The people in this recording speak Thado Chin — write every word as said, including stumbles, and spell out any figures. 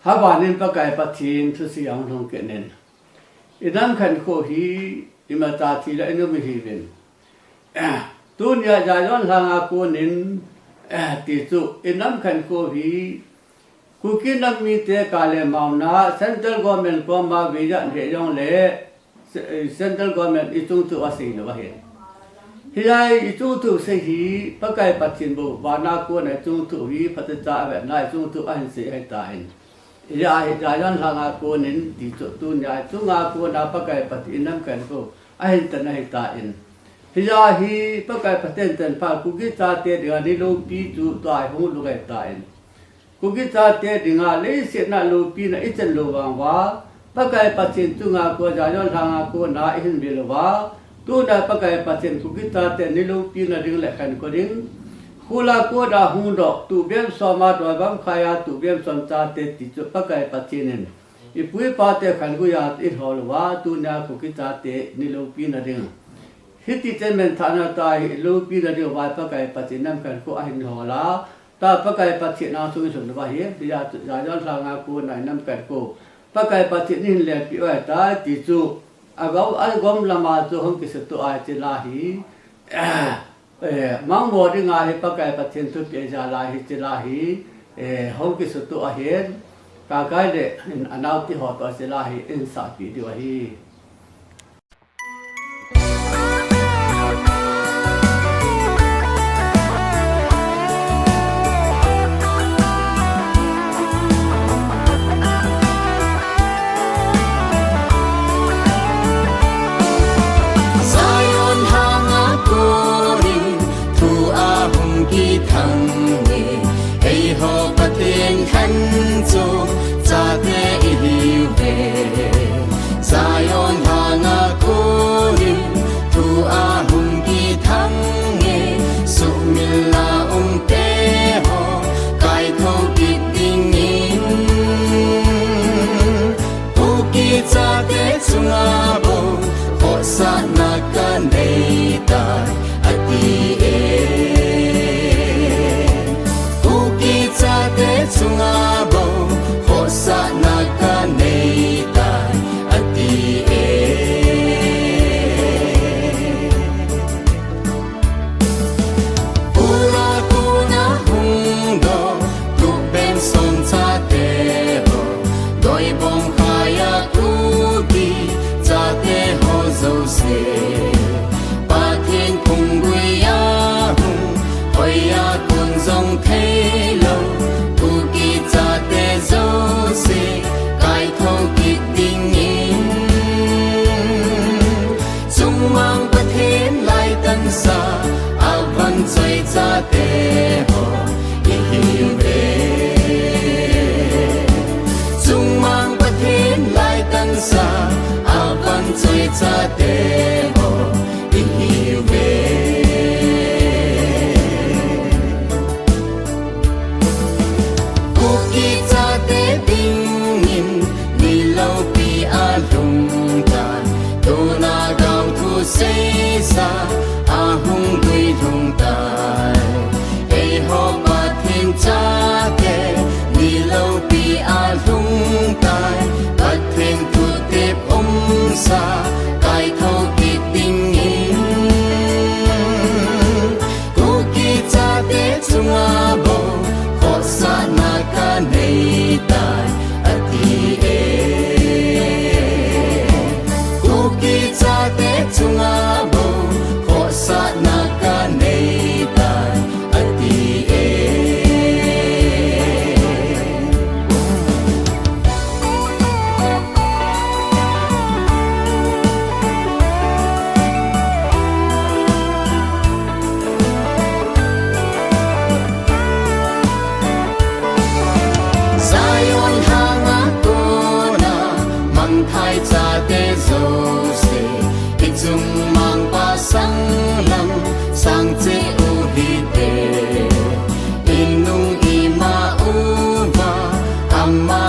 Havanin Pakai Pathen thusei ahung lhung kit in. Inam khankho hi imacha thileh inum ihiuvin. Tunia Zion lhanga konin, tichu inam khankho hi Kuki nam mite kale mauna, central government koma vei ijat hih jongleh, central government ichungthu asei lou ahin. Hijeh a ichungthu sei hi Pakai Pathen bou, vana kona ichungthu hi phatecha avetna ichungthu ahin sei ahitan. Hijeh a hi Zion lhanga konin tichu tunia ichunga kona Pakai Pathen inam khankho ahin tan ahitan. Hijeh a hi Pakai Pathen tan phat Kuki chate dinga niloupi chu tua ihung lhung ahitan. Kuki chate dinga leiset a loupina ichan lou vang uva, Pakai Pathen chunga kon Zion lhanga kona ihin vil uva, tunia Pakai Pathen Kuki chate niloupina ding le khankho ding, khula kona hungdoh, tubem soma doibang khaiya tubem som chate tichu Pakai Pathen in ipu ipa te khanguia ihol uva, tunia Kuki chate niloupina ding. Hiti chen men thana ta hi loupina ding uva Pakai Pathen inam khankho ahin hol a, ta Pakai Pathen nang sung isun uva hi, hijeh a chu Zion lhanga kona inam khankho Pakai Pathen in hin lenpi uva ahitai tichu, agom, agom lama chu hung kisutoh ahi chila hi, eh, mangmo dinga hi Pakai Pathen thupeh jal a hi chila hi, eh, hung kisutoh ahin, Kakai le in anaote ho toh chila hi insahpi diu ahi. Zion lhanga konin thu ahung kithang e, eiho Pathen khan chu chate ihiuve. Zion lhanga konin thu ahung kithang e, sumil a umte ho kaithou kit dingin, Kuki chate chunga bou khohsahna kanei tai, ati e. Kuki chate chunga bou khohsahna kanei tai, ati e. Khula kona hungdoh, tubem som chate ho, doibang khaiya Kuki chate ho jouse, Pathen phunggui a hung, hoiya kon jong theilou Kuki chate jouse kaithou kit dingin, Chungmang Pathen laitangsa, avon choi chate ho ihiuve. Chungmang Pathen laitangsa, avon choi chate ho ihiuve. Kuki chate dingin niloupi alhung tai, tuna gaothu seisa ahung guilhung tai. Eiho Pathen chate niloupi alhung tai, Pathen thutep umsa kaithou kit dingin, Kuki chate chunga bou khohsahna kanei tai, ati e. Kuki chate chunga bou khohsahna kanei tai, ati e. Zion lhanga kona mangthai chate jouse, ichung mangpa sanglam sangcheh u hite. Inung ima uva ama